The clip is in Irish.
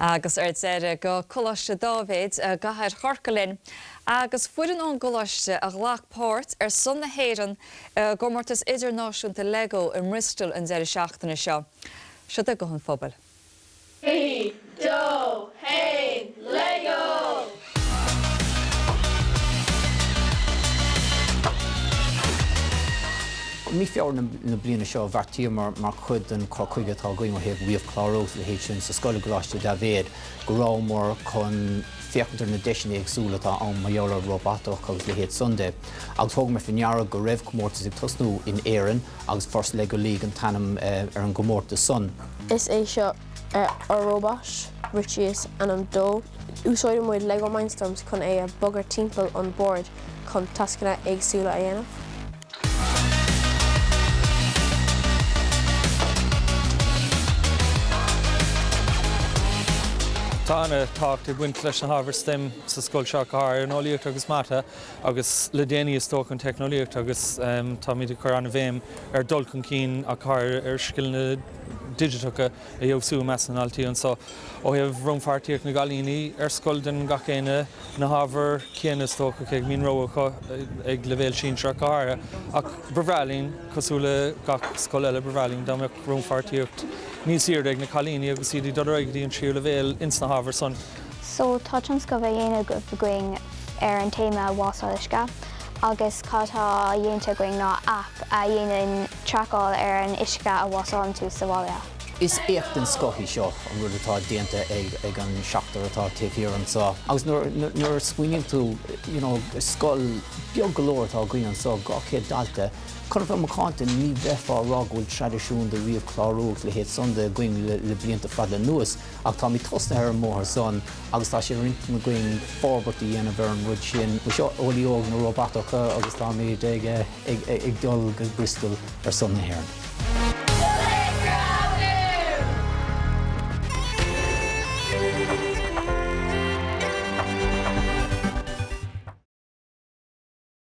Agus ar deireadh, go Coláiste Dáibhéid i gcathair Chorcaí linn agus foireann ón gcoláiste a ghlac páirt ar son na hÉireann i gcomórtas idirnáisiúnta Lego i mBristol an deireadh seachtaine seo. Seo é Guth an Phobail. 3, 2, 1, Lego! Mí Feabhra na bliana seo, bheartaíomar mar chuid den chur chuige atá againn ó thaobh ríomhchlárú agus a leithéid sin sa scoil i gColáiste Daibhéid go rabhamar chun féachaint ar na deiseanna éagsúla atá ann mar gheall ar róbatach agus a leithéid san de. Agus thógamar faoi ndeara go raibh comórtas ag tosnú in Éirinn agus First Lego League an t-ainm ar an gcomórtas san. Is é seo ár róbat, Richie is ainm dó. Úsáideann muid Lego Mindstorms chun é a bhogadh timpeall an bord chun tascanna éagsúla a dhéanamh. Tá an-tábhacht ag baint leis na hábhair stem sa scoil seo, go háirithe an eolaíocht agus mata agus le déanaí is dócha an teicneolaíocht agus táimid ag cur an-bhéim ar dul chun cinn ach go háirithe ar scileanna digiteacha a fheabhsú i measc na ndaltaí anseo. Ó thaobh rannpháirtíocht na gcailíní ar scoil déanann gach éinne na hábhair chéanna is dócha, cé go mbíonn rogha acu ag leibhéal sinsearach go háirithe. Ach ba bhreá linn, cosúil le gach scoil eile, ba bhreá linn dá mbeadh rannpháirtíocht níos airde ag na cailíní agus iad ag dul ar aghaidh go dtí an tríú leibhéal ins na hábhair san. So tá tionscnamh á dhéanamh againn ar an téama wasáil uisce agus cad tá dhéanta againn ná app a dhéanann traiceáil ar an uisce a wasálann tú sa bhaile. Is éacht den scoth í seo, an rud atá déanta ag an seachtar atá taobh thiar anseo. Agus nuair a smaoiníonn tú, you know, scoil beag go leor atá againn anseo, 200 dalta, chun a bheith macánta, ní bheifeá ag rá go bhfuil traidisiún de ríomhchlárú agus a leithéid san de againn le blianta fada anuas, ach táimid tosnaithe ar an mbóthar san agus tá sé ar intinn againn forbairt a dhéanamh ar an rud sin. Seo eolaí óg na róbatacha agus táimid ag ag dul go Bristol ar son na hÉireann.